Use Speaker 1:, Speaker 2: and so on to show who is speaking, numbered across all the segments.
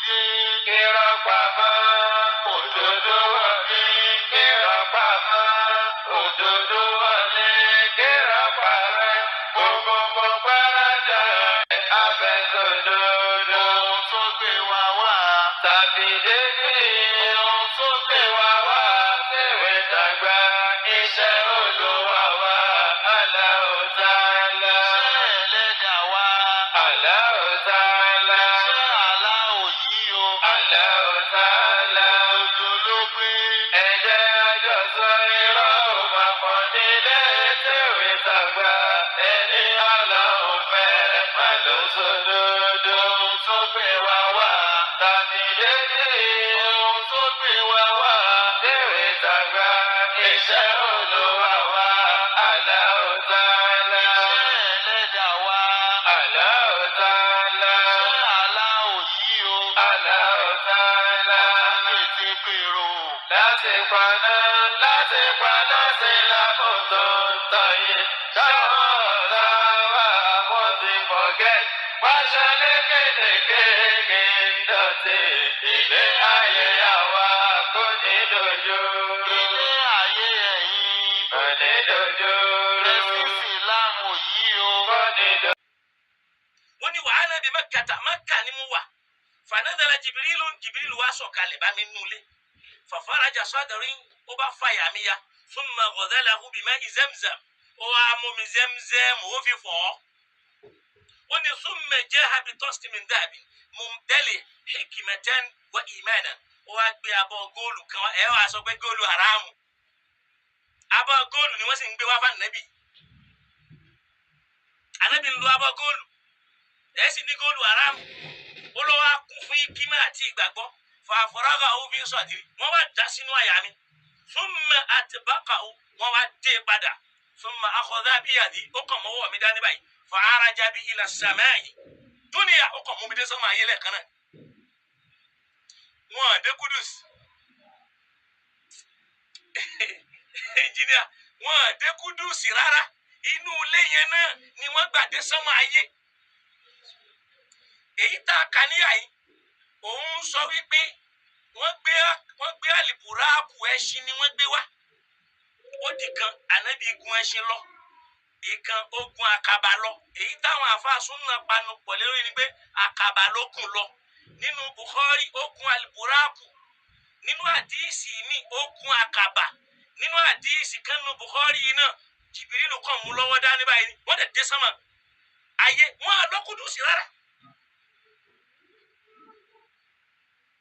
Speaker 1: dé.
Speaker 2: Irọ́ pamọ́, òdodo wọlé. Irọ́ pamọ́, òdodo wọlé. Irọ́ parẹ́, gbogbo gbáradà abẹ́sọ̀dodo.
Speaker 1: Ohun tó gbé wa wá.
Speaker 2: Tàbí débi
Speaker 1: Ohun tó gbé wa wá.
Speaker 2: tèwé tàgbà iṣẹ́ Olúwa wa Allahu Ta'ala.
Speaker 1: Iṣẹ́ ẹlẹ́dàá wa.
Speaker 2: Allahu Ta'ala.
Speaker 1: Iṣẹ́ aláwọ̀ yìí o.
Speaker 2: Allahu Ta'ala.
Speaker 1: Òdodo ló gbé.
Speaker 2: Ẹ jẹ́ àjọsọ irọ́ ò máa pọ̀ nílé tèwé tàgbà ẹni Ọlọ́run fẹ́ má ló sódodo.
Speaker 1: Ohun tó gbé wa wá.
Speaker 2: Tàbí débi
Speaker 1: Ohun tó gbé wa wá.
Speaker 2: tèwé tàgbà iṣẹ́ Olúwa wa Allahu Ta'ala.
Speaker 1: Iṣẹ́ ẹlẹ́dàá wa.
Speaker 2: Allahu Ta'ala.
Speaker 1: Iṣẹ́ aláwọ̀ yìí o.
Speaker 2: Allahu Ta'ala.
Speaker 1: Tètè pèrò.
Speaker 2: Láti paná láti paná sí lákòótó tọ̀yìn. Táwọn ọ̀tá wa wọ́n ti forget. Pàṣẹ lékelèké dọ̀tí. Ilé ayé àwa kò ní dojú.
Speaker 1: Ilé ayé ẹ̀yin.
Speaker 2: Kò ní dojú.
Speaker 1: Ẹ̀sìn Ìsìlámù yìí o.
Speaker 2: Kò ní dojú.
Speaker 3: Wọ́n ní wàhálà bíi Mẹ́kàtà Mẹ́kà ni mo wà. Fanadala Jibirilu, Jibirilu wá sọ̀kalẹ̀ bá mi nulẹ̀. Fafaraja sadri, ó bá fàyà mi ya. Thumma ghadalahu bima'i Zamzam, ó wá mú mi Zamzam ó fi fọ̀ ọ́. Wọ́n ní thumma jaha bi tasti min dhahabin mumtali hikmatan wa imanan, ó wá gbé abọ́ góòlù kan wá. Ẹ wá sọ pé góòlù haramu, abọ́ góòlù ni wọ́n sì ń gbé wá fún ànábì. Ànábì ń lo abọ́ góòlù, ẹ sì ní góòlù haramu. Ó lọ́ wá kún fún ikímà àti ìgbàgbọ́. Fàfọ́rágà ó fi sọ̀dìrì, wọ́n wá dá sínú àyà mi. Thumma atbaqahu, wọ́n wá dé padà. Thumma akhadha biyadi, ó kàn mọ́wọ́ mi dání báyìí. Fa'araja bi ila samai dúnìyà, ó kàn mú mi dé sọ́mọ ayé lẹ́ẹ̀kan náà. Wọn dé Kudus, ẹnjìníà, wọn dé Kudus rárá. Inú ilé yẹn náà ni wọ́n gbà dé sọ́mọ ayé. Èyí tá a kà níyà yìí, òun sọ wípé wọ́n gbé àlìbùráàkù ẹṣin ni wọ́n gbé wá. Ó di kan ànábì gun ẹṣin lọ, ìkan ogun àkàbà lọ. Èyí táwọn àfáàsùn náà panu pọ̀ lórí ni pé àkàbà ló gùn lọ. Nínú Bukhari ó gun àlìbùráàkù, nínú àdíìsì mi ó gun àkàbà, nínú àdíìsì kan nínú Bukhari yìí náà Jìbìrìlù kàn mú lọ́wọ́ dání báyìí, wọ́n dẹ̀ dé sánmà ayé. Wọ́n á lọ Kúdùsì rárá,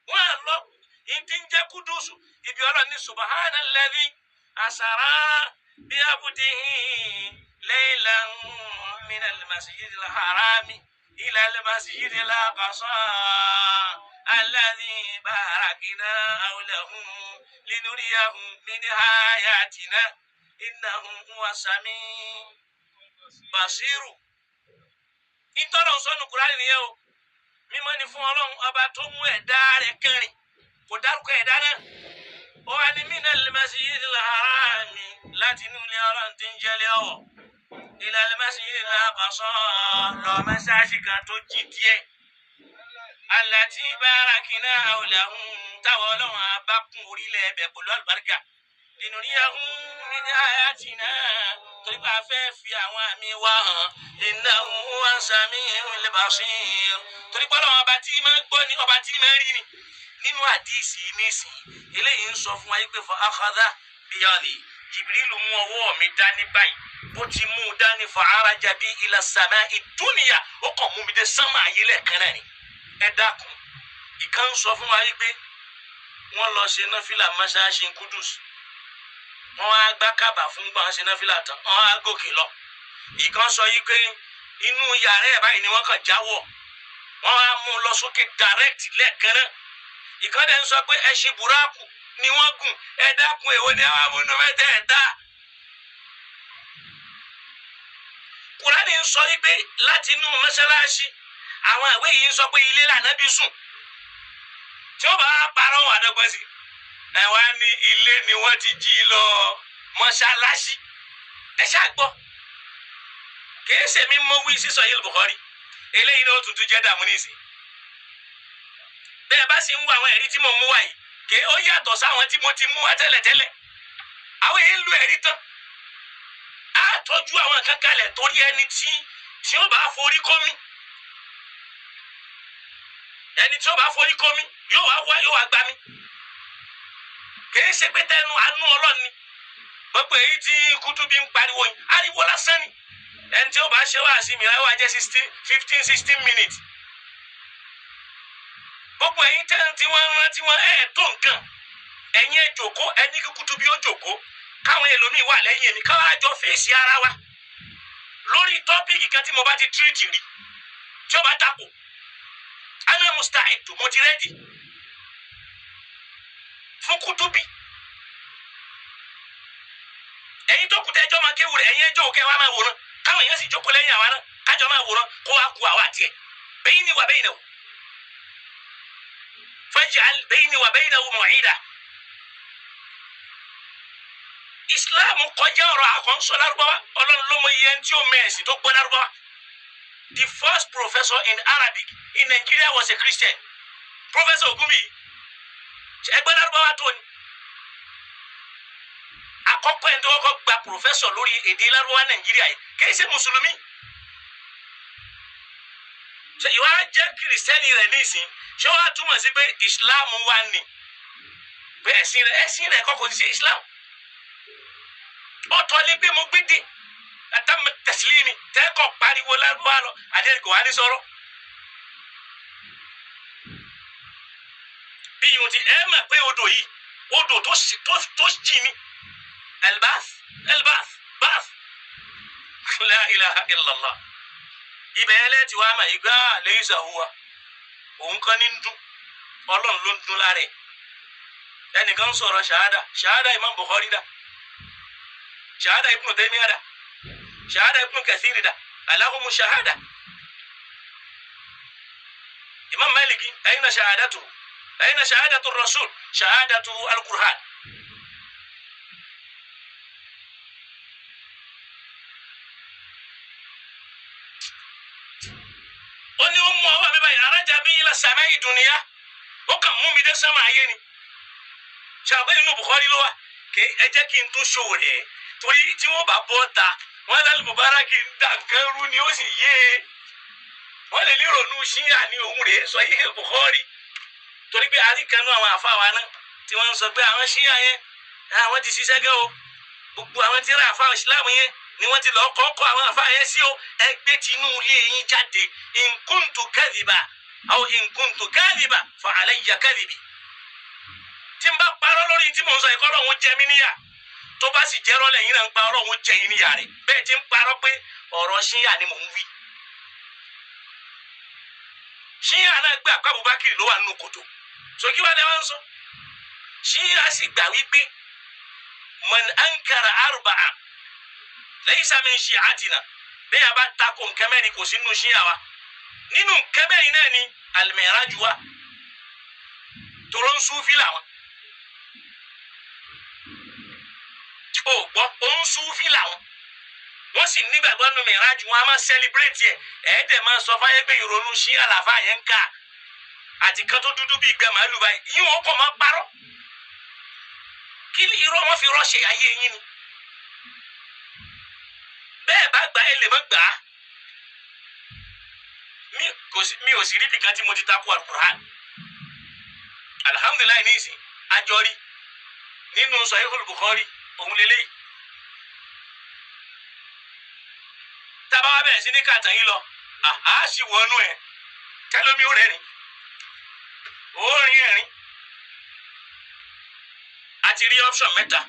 Speaker 3: wọ́n á lọ ìdí ń jẹ́ Kúdùsù. Ibi ọlọ́run ní subahana alladhi asara bí abudihi laylan minal masjidil harami ilal masjidil aqsa alladhi barakna hawlahu linuriyahu min ayatina innahu huwa sami basiru. Ìtọ́lọ̀ sọ́nù Kúránì nìyẹn o. Mímọ́ ni fún Ọlọ́run ọba tó mú ẹ̀dá rẹ̀ kẹrin, kò dárúkọ ẹ̀dá náà. Ó wá ní minal masjidil harami, láti inú ilé Ọlọ́run tí ń jẹ́lé ọ̀wọ̀, ilal masjidil aqsa, lọ mẹ́sáàsì kan tó jì díẹ̀, allati barakna hawlahu, táwọn Ọlọ́run abá kún orílẹ̀ ẹ̀bẹ̀ pẹ̀lú àlùbáríkà, linuriyahu min ayatina, torí pé a fẹ́ fi àwọn àmì wa hàn, innahu huwa sami'ul basir, torí pé Ọlọ́run ọba tí máa ń gbọ́ ni, ọba tí máa ń rí ni. Nínú àdíìsì nísìnyí, eléyìí ń sọ fún wa yìí pé fa akhadha biyadi, Jìbìrìlù mú ọwọ́ mi dání báyìí. Bó ti mú un dání, fa araja bi ila sama'i dunya, ó kàn mú mi dé sánmà ayé lẹ́ẹ̀kan náà ni. Ẹ dákun, ìkan ń sọ fún wa yìí pé wọ́n lọ ṣe náfìlà mọ́ṣáláṣí Kudus, wọ́n á gbá kábà fún gbọ́n ṣe náfìlà tán, wọ́n á gòkè lọ. Ìkan sọ yìí pé inú yàrá ẹ̀ báyìí ni wọ́n kàn jáwọ́, wọ́n á mú un lọ sókè direct lẹ́ẹ̀kan náà. Ìkan dẹ̀ ń sọ pé ẹṣin buraku ni wọ́n gùn. Ẹ dákun, èwo ni àwọn amúnú mẹ́tẹ̀ẹ̀ta? Kùránì ń sọ wípé láti inú mọ́ṣáláṣí, àwọn ìwé yìí ń sọ pé ilé lànábì sùn. Tí ó bá parọ́ wà dọ́gbọ́n sí ẹ wá ní ilé ni wọ́n ti jí lọ mọ́ṣáláṣí. Ẹ ṣáà gbọ́, kìí ṣèmi mọ́ wí sísọ yìí Bukhari, eléyìí náà ó tuntun jẹ́ dààmú nísìnyí. Bẹ́ẹ̀ bá sì ń wo àwọn ẹ̀rí tí mo mú wá yìí, kì ó yàtọ̀ sáwọn tí mo ti mú wá tẹ́lẹ̀tẹ́lẹ̀. Àwọn èyí ń lo ẹ̀rí tán. Á tọ́jú àwọn kan kalẹ̀ torí ẹni tí ó bá forí kó mi. Ẹni tí ó bá forí kó mi yóò wá wá yóò wá gbá mi. Kì í ṣe pé tẹnu àánú Ọlọ́run ni. Gbogbo èyí tí Kútúbí ń pariwo yìí, ariwo lásán ni. Ẹni tí ó bá ṣe wá sí mi láwọ́ ajẹ́ 16, 15, 16 minutes. Gbogbo ẹ̀yin tẹ́ tí wọ́n rán tí wọ́n ẹ̀ tó nǹkan, ẹ̀yin ẹ̀ jòkó, ẹni kí Kútúbí ó jòkó, káwọn ẹlòmíì wà lẹ́yìn èmi, káwọn àjọ fèsì ara wa lórí topic kan tí mo bá ti treat rí tí ó bá takò. Ana musta'id, mo ti ready fún Kútúbí. Ẹ̀yin tó kù tẹ́ ẹjọ́ máa kéwù rẹ̀, ẹ̀yin ẹjọ́ òkè wa máa wòran, káwọn èèyàn sì jókòó lẹ́yìn àwa náà, kájọ máa wòran, kó wa ku àwa àtiẹ̀. Bayni wa baynahu faj'al bayni wa baynahu maw'ida. Islam kọjá ọ̀rọ̀ àkànṣọ lárúbáwá. Ọlọ́run ló mọ iye ẹni tí ó mẹ́ẹ̀sì tó gbọ́ lárúbáwá. The first professor in Arabic in Nigeria was a Christian, Professor Ogunbi. Ẹgbẹ́ lárúbáwá tó ni àkọ́kọ́ ẹni tó kọ́kọ́ gba professor lórí èdè lárúbáwá Nàìjíríà yìí, kì í ṣe mùsùlùmí. Ṣe ìwà jẹ́ kìrìsìtẹ́nì rẹ̀ nísìn, ṣé wàá túmọ̀ sí pé Islam wà ní pé ẹ̀sìn rẹ̀ kọ́kọ́ ti ṣe Islam? Ọ̀tọ̀ ni pé mo gbé dé àtàmì tẹ̀sílímì tẹ́kọ̀ pariwo lárúbáwá lọ àti ẹnì kò wá ní sọ̀rọ̀. Bí yìí ti ẹ mọ̀ pé odò yìí, odò tó jì ní البعث البعث بعث، لا إله إلا الله. Ibẹ̀ yẹn lẹ́ẹ̀tì wá mà ìgbà ليس هو, òun kan ní ń dún, Ọlọ́run ló ń dún lára ẹ̀. Ẹnìkan sọ̀rọ̀ ṣahada, ṣahada Imam Bukhari dà, ṣahada Ibn Taymiyyah dà, ṣahada Ibn Kathir dà, alahumu ṣahada Imam Maliki, أين شهادته؟ أين شهادة الرسول؟ شهادته القرآن. Ó ní ó mú ọwọ́ mi báyìí, عرج بي إلى السماء الدنيا, ó kàn mú mi dé sánmà ayé ni. Ṣàbẹ́ nínú Bukhari ló wà. Kí ẹ jẹ́ kí n tún ṣòwò rẹ̀, torí tí wọ́n bá bọ́ ta wọ́n lálẹ́ Mubarak ń dà nǹkan rú ni, ó sì yé e. Wọ́n lè ní ìrònú ṣíyà ní òun rèé sọ yìí Bukhari, torí pé àríkanú àwọn àfa wa náà tí wọ́n ń sọ pé àwọn ṣíyà yẹn, àwọn ti ṣiṣẹ́ gẹ́ o, gbogbo àwọn tíra àfa ìsìlámù yẹn ni wọ́n ti lọ́ọ́ kọ́ kọ́ àwọn àfa yẹn sí o. Ẹgbẹ́ tinú ilé yín jáde. إن كنت كاذبا أو إن كنت كاذبا فعلي كذبي. Tí n bá parọ́ lórí tí mò ń sọ yìí, kọ́ lọ́hún jẹ mí níyà. Tó bá sì jẹ́rọ́ lẹ́yìn náà ń pa, Ọlọ́hun jẹ yín níyà rẹ̀ bẹ́ẹ̀ tí ń parọ́ pé ọ̀rọ̀ ṣíyà ni mò ń wí. Ṣíyà náà gbà pé Abubakar ló wà nínú kòtò sókí wà ní wọn sọ. Ṣíyà sì gbà wípé من أنكر أربعة ليس من شيعتنا. Bẹ́ẹ̀ bá takò nǹkan mẹ́rin, kò sínú ṣíyà wa. Nínú nǹkan mẹ́rin náà ni المعراج wa tòró ń súnfì làwọn. Ó gbọ́, ó ń súnfì làwọn, wọ́n sì nígbàgbọ́ nínú معراج. Wọn a máa celebrate ẹ̀, ẹ̀ẹ́dẹ̀ máa sọ fáyé pé ìrònú ṣíyà làfà yẹn ń kà àti kan tó dúdú bíi ìgbẹ́ màálù báyìí. Yín wọn kò máa parọ́. Kí ni irọ́ wọn fi rọ́ṣẹ̀ ayé yín ni? Bẹ́ẹ̀ bá gbà, ẹ lè má gbà á. Mi kò sí, mi ò sì rí ibìkan tí mo ti takò Alukur'an. Alhamdulillahi, ní ìsìn àjọrí nínú Sahihul Bukhari òun lélẹ́yìí. Tábà wá bẹ̀rẹ̀ sí ní kàtàn yín lọ, àá sì wọnú ẹ̀ tẹ́lómi ó rẹ́rìn, ó rin ẹ̀rín. A ti rí option mẹ́ta.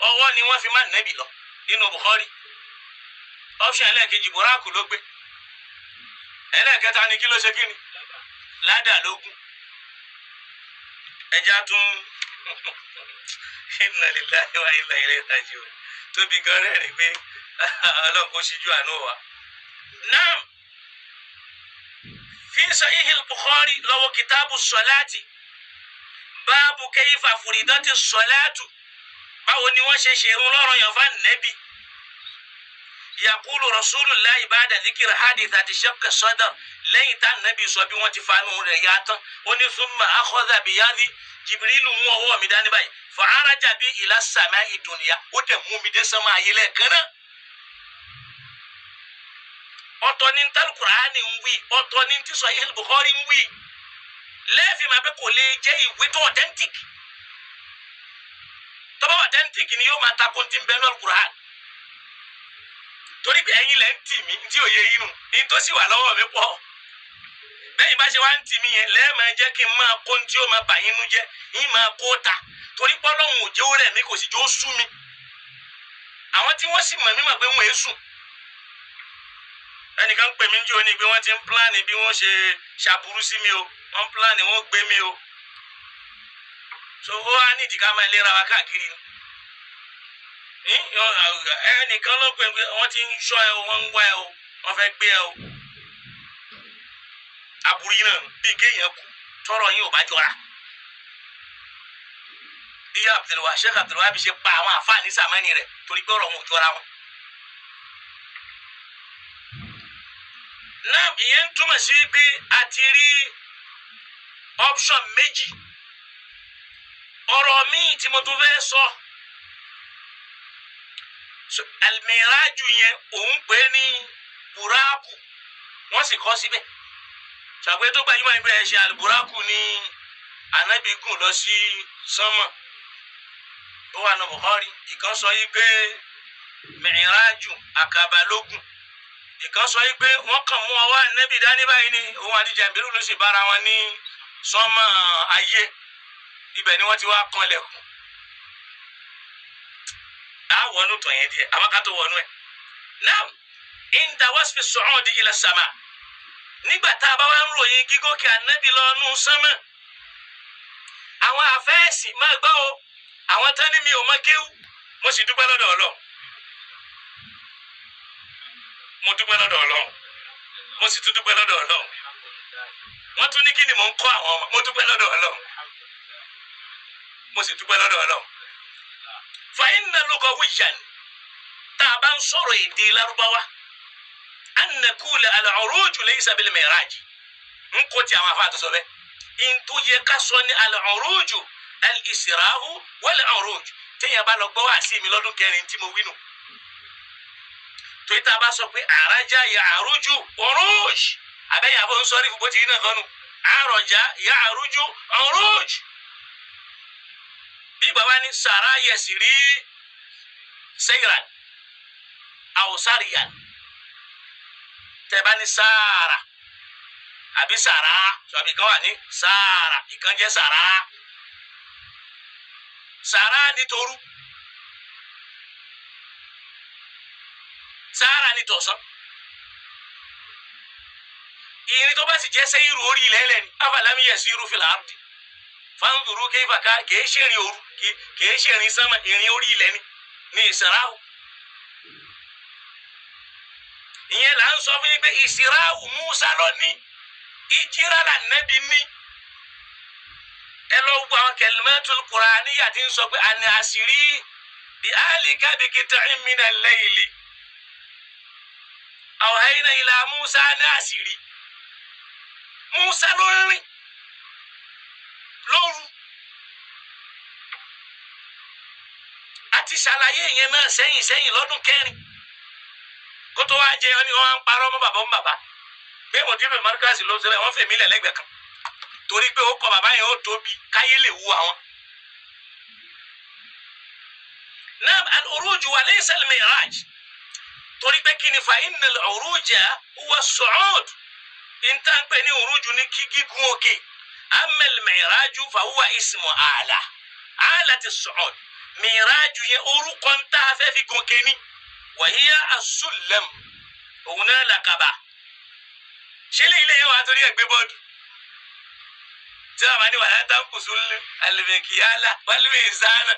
Speaker 3: Ọwọ́ ni wọ́n fi má nẹ́bì lọ nínú Bukhari. Option ẹlẹ́ẹ̀kejì, Bùrákù ló gbé. Ẹlẹ́ẹ̀kẹta ni kí ló ṣe? Kí ni ládàá lógún ẹja tún. إنا لله وإنا إليه راجعون. Tóbi gan rẹ́rìn pé Ọlọ́run kò ṣíjú àánú wa. نعم، في صحيح البخاري lọ́wọ́ كتاب الصلاة، باب كيف فرضت الصلاة. Báwo ni wọ́n ṣe ṣe irun lọ́rọ̀ yàn fún nẹ́bì? Yakulu Rasulullahi ba'da dhikri hadithati shaqqi sadr, lẹ́yìn tá nàbí sọ bí wọ́n ti fanu rẹ̀ yá tán, ó ní thumma akhadha biyadi, Jibrilu mú ọwọ́ mi dání báyìí, fa'araja bi ila sama'i dunya, ó dẹ̀ mú mi dé sánmà ayé lẹ́ẹ̀kan náà. Ọ̀tọ̀ ni ntàlù Kùránì ń wí, ọ̀tọ̀ ni ntí Sahih Bukhari ń wí. Lẹ́ẹ̀fì máa bẹ́ kò lè jẹ́ ìwé tó authentic. Tó bá authentic ni yóò máa takò ntí bẹ́ẹ̀ náà Kùránì. Torí pé ẹ̀yin lẹ́ ń tì mí ntí òye yín nù, ní tó sì wà lọ́wọ́ mi pọ̀. Bẹ́ẹ̀ bá ṣe wá ń tì mí yẹn, lẹ́ẹ̀ máa jẹ́ kí n máa kó ntí ó máa bà yín nú jẹ́, yín máa kó ta. Torí pé Ọlọ́run ò jẹ́ ó rẹ̀ mí, kò sì jẹ́ ó sú mi. Àwọn tí wọ́n sì mọ̀ mí mọ̀ pé wọ́n èé sùn. Ẹnìkan ń pè mí ní òní pé wọ́n ti ń pílánì bí wọ́n ṣe ṣàbùrú sí mi o, wọ́n ń pílánì wọ́n gbé mi o. So ó wá ní ìdíkà máa lera wa káàkiri ni. Ẹnìkan ló pè pé wọ́n ti ń ṣọ́ ẹ o, wọ́n ń wá ẹ o, wọ́n fẹ́ gbé ẹ o. Aburú yìí náà bí kéèyàn kú tọrọ yín ò bá jọra. Bí Abdulwa Sheikh Abdulwa bí ṣe pa àwọn àfáà ní sàmánì rẹ̀ torí pé ọ̀rọ̀ wọn ò jọra wọn. Náà ìyẹn ń túmọ̀ sí pé a ti rí option méjì. Ọ̀rọ̀ míì tí mo tún fẹ́ sọ, Al-Miraju yẹn òun pè é ní buraku, wọ́n sì kọ́ síbẹ̀. Ṣàpé tó gbajúmọ̀ nípa ẹ̀ṣẹ̀ alburaku ní Ànábì gùn lọ sí sánmọ̀. Ó wà ní Bukhari. Ìkan sọ yìí pé Miraju àkàbà lógún. Ìkan sọ yìí pé wọ́n kàn mú ọwọ́ Ànábì dání báyìí ni òun àti Jàǹbírù ló sì bára wọn ní sánmọ̀ ayé. Ibẹ̀ ni wọ́n ti wá kanlẹ̀kùn. A wọnú tọ̀ yẹn díẹ̀, àmọ́ ká tó wọnú ẹ̀. Now, inda wasfi su'udi ila sama. Nígbà tá a bá wá ń ròyìn gígòkè Ànábì lọ nú sánmọ̀, àwọn àfẹ́ẹ̀sì máa gbọ́ o, àwọn tán ní mi ò mọ kéwú, mo sì dúpẹ́ lọ́dọ̀ Ọlọ́run. Mo dúpẹ́ lọ́dọ̀ Ọlọ́run. Mo sì tún dúpẹ́ lọ́dọ̀ Ọlọ́run. Wọ́n tún ní kí ni mò ń kọ́ àwọn ọmọ, mo dúpẹ́ lọ́dọ̀ Ọlọ́run. Mo sì dúpẹ́ lọ́dọ̀ Ọlọ́run. Fa inna lughawiyyan, tá a bá ń sọ̀rọ̀ èdè Lárúbáwá, an naqula al-uruju laysa bil-miraj. N kò tí àwọn afáàtò sọ bẹ́ẹ̀. N tó yẹ ká sọ ní al-uruju al-isra'u wal-uruj. Téèyàn bá lọ gbọ́ wá sí mi lọ́dún kẹrin tí mo wí nù. Torí tá a bá sọ pé àràjà ya'ruju uruj, àbẹ́yẹ̀ àbọ̀ ń sọ ní fún bó ti rí náà kọ́nu. Àrọ̀jà ya'ruju uruj. Bí bàbá ní sàrà yẹsì rí sẹ́yìrán àwòsàríyàn, tẹ́ bá ní sàrà àbí sàrà, sọ̀bì kan wà ní sàrà, ìkan jẹ́ sàrà. Sàrà ní torú, sàrà ní tọ̀sán. Ìrìn tó bá sì jẹ́ sẹ́yìrù orí ilẹ̀ ẹlẹ́ni, afalami yasiru fil ardi fanzuru kayfa ká, kìí ṣe ìrìn òru, kìí ṣe ìrìn sánmà, ìrìn orí ilẹ̀ ni ní ìsìráwù. Ìyẹn là ń sọ fún yín pé ìsìráwù Musa ló ní, ìjírá là nẹ́bi ní. Ẹ lọ gbọ́ àwọn kalimatul Qur'aniyya tí ń sọ pé àní àṣírí bí ahlika bi qita'in minal layli awhayna ila Musa ní àṣírí. Musa ló ń rìn lóru. A ti ṣàlàyé yẹn náà sẹ́yìn sẹ́yìn lọ́dún kẹrin. Kó tó wá jẹ ọ́ ni wọ́n ń parọ́ mọ́ bàbá ń bàbá. Pé mo ti rìn mọ́ríkàsì ló ṣẹlẹ̀, wọ́n fèmí lẹ̀ lẹ́gbẹ̀ẹ́ kan. Torí pé ó kọ bàbá yẹn ó tóbi káyé lè wu àwọn. Naam, al-uruj wa laysa al-miraj. Torí pé kí ni fa inna al-uruja huwa as-su'ud. Ìta ń pè ní uruju ní kí gígùn òkè. Amma al-miraju fa huwa ismu àlà. Àlà ti su'ud. Miraju yẹn orúkọ ń tá a fẹ́ fi gòkè ni. Wa hiya as-sullam. Òun náà làkàbà. Ṣé ilé ilé yẹn wà á torí ẹ̀ gbé bọ́ọ̀dù? Tí a máa ní wàhálà tankusu al-mikyala wal-mizana.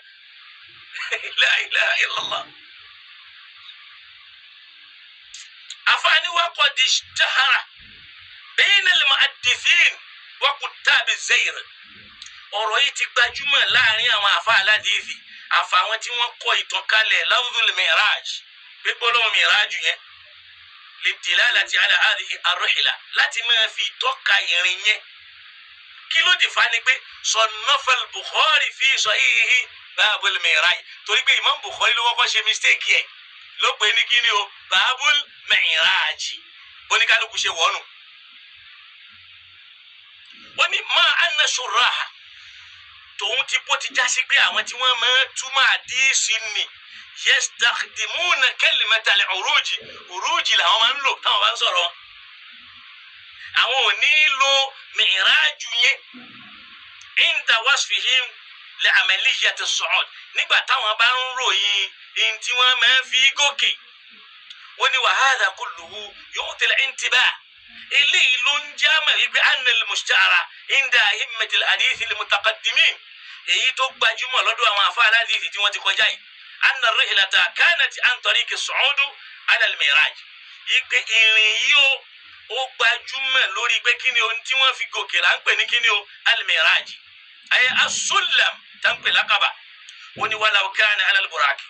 Speaker 3: La ilaha illallah. Àfààní wa qad ishtahara bayna al-muhaddithin wa kuttab az-zayr. Ọ̀rọ̀ yìí ti gbajúmọ̀ láàrin àwọn àfa aládìífì, àfàwọn tí wọ́n kọ ìtàn kalẹ̀ lafzul miraj. Gbígbólóhùn mìíràjù yẹn lidilalati ala hadhihi ar-rihla, láti máa fi tọ́ka ìrìn yẹn. Kí ló dì fa ni pé sọ̀nọ́fẹ̀l Bukhari fi sahihi babul mi'raj, torí pé Imam Bukhari ló kọ́kọ́ ṣe mistake yẹ, ló pè ní kíni o, babul mi'raj, oníkálukú ṣe wọ́nù. Ó ní ma anna shurraha, tòun ti bó ti já sí pé àwọn tí wọ́n máa túmọ̀ àdíìsì ni yastakhdimuna kalimatal uruji, uruji làwọn máa ń lò táwọn bá ń sọ̀rọ̀. Àwọn ò ní lo mìírájú yẹn inda wasfihim li amaliyati su'ud, nígbà táwọn bá ń ròyìn ní tí wọ́n máa ń fi gòkè. Wọ́n ní wa hadha kulluhu yu'ti al-intibah, eléyìí ló ń já mọ̀ wípé anna al-mushtahara inda a'immati al-hadith al-mutaqaddimin, èyí tó gbajúmọ̀ lọ́dọ̀ àwọn afá aládìsí tí wọ́n ti kọjá yìí, anna ar-rihlata kanat an tariqi as-su'ud ala al-mi'raj, ìpè ìrìn yìí ó gbajúmọ̀ lórí pé kí ni o tí wọ́n fi gòkè là ń pè ní kí ni o al-mi'raj, ayé as-sullam tá ń pè lákàbà. Ó ní walaw kana ala al-buraki,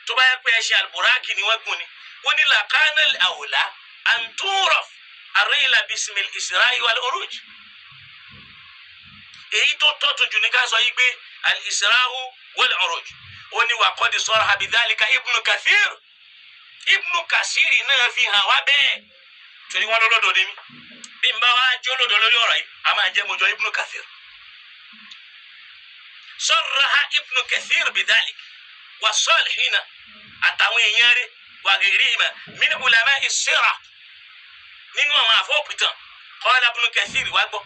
Speaker 3: tó bá yẹ pé ẹṣin al-buraki ni wọ́n gùn ni, ó ní laqana al-awla an turaf ar-rihla bismi al-isra'i wal-uruj, èyí tó tọ́tù jù ní ká sọ yìí pé al-isra'u wal-uruj. Ó ní wa qad saraha bidhalika Ibnu Kathir, Ibnu Kasiri náà fi hàn wá bẹ́ẹ̀, torí wọn lọ́lọ́dọ̀ ni mí, bí n bá wá jó lọ́dọ̀ lórí ọ̀rọ̀ yìí a máa jẹ́ mojọ Ibnu Kathir. Sarraha Ibnu Kathir bidhalik wa salihina, àtàwọn èèyàn rẹ̀ wa ghayrihima min ulama'i sira, nínú àwọn àfọwọ́pìtàn. Qala Ibnu Kathir, wá gbọ́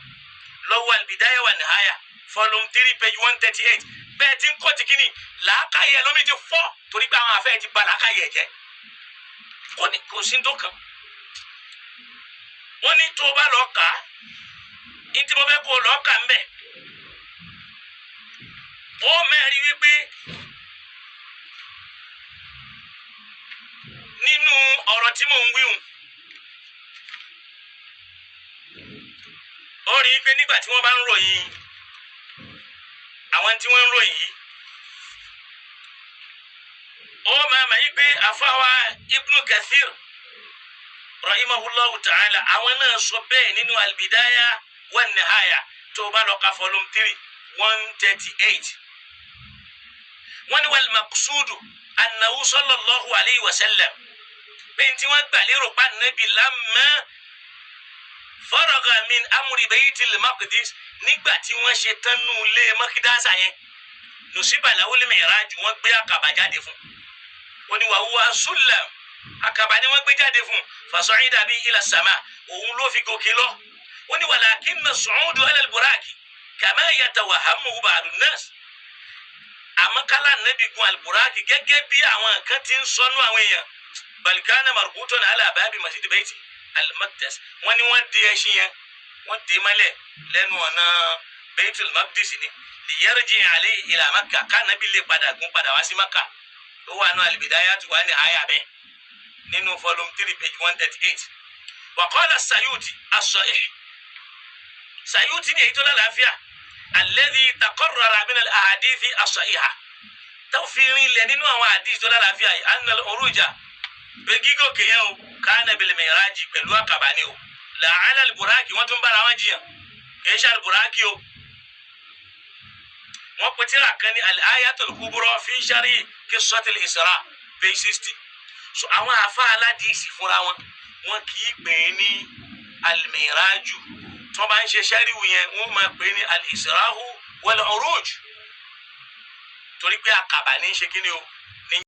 Speaker 3: lọ́wọ́ al-Bidaya wa Nihaya volume 3 page 138. Bẹ́ẹ̀ tí ń kọ́ ti kíni làákàyè lómi ti fọ́, torí pé àwọn afẹ́ ti ba làákàyè jẹ́, kò sí tó kàn. Wọ́n ní tó o bá lọ kà á, ní tí mo fẹ́ kó o lọ kà ń bẹ̀, ó mẹ́rin wípé nínú ọ̀rọ̀ tí mò ń wíhun, ó rí i pé nígbà tí wọ́n bá ń ròyìn àwọn tí wọ́n ń ròyìn yìí, ó máa mà yí pé àfáwà Ibnu Kathir rahimahullahu ta'ala, àwọn náà sọ bẹ́ẹ̀ nínú al-Bidaya wa Nihaya, tó bá lọ ka volume 3 138. Wọ́n ní wal maqsudu annahu sallallahu alayhi wa sallam, bẹ́ẹ̀ tí wọ́n gbà lérò pa nàbì lamma faraga min amri baytil maqdis, nígbà tí wọ́n ṣe tánú ilé mọ́kídásà yẹn, nusiba lahul mi'raj, wọ́n gbé àkàbà jáde fún. Ó ní wa huwa sullam, àkàbà ni wọ́n gbé jáde fún, fasa'ida bi ila sama, òun ló fi gòkè lọ. Ó ní walakinna su'udu ala al-buraki kama yatawahhamuhu ba'du an-nas, àmọ́ kálá nàbì gun al-buraki gẹ́gẹ́ bí àwọn kan ti ń sọnú àwọn èèyàn, bal kana marbutan ala babi masjid bayti al-maqdis, wọ́n ní wọ́n di ẹṣin yẹn, wọ́n dé mọ́lẹ̀ lẹ́nu ọ̀nà Baitul Maqdis ni, liyarji alayhi ila Makkah, kánábì lè padà gún padà wá sí Makkah. Ó wà nù al-Bidayatu wa Nihaya bẹ́ẹ̀ nínú volume 3 page 138. Wa qala Sayuti as-sahih, Sayuti ní èyí tó lálàáfíà, alladhi taqarrara min al-ahadithi as-sahiha, tó fi rinlẹ̀ nínú àwọn àdìs tó lálàáfíà yìí, anna al-uruja, pé gígòkè yẹn o, kana bil mi'raji, pẹ̀lú àkàbà ni o, la'ala al-buraki, wọ́n tún bára wọn jiyàn, kì í ṣe al-buraki o. Wọ́n pe tírà kan ní al-ayatul kubra fi sharhi qissatil Isra page 60. So àwọn afa aládìsí fúnra wọn, wọn kì í pè é ní al-mi'raju, tí wọ́n bá ń ṣe sẹ́ríwù yẹn, wọ́n máa pè é ní al-israhu wal-uruj, torí pé àkàbà ní í ṣe kí ni o.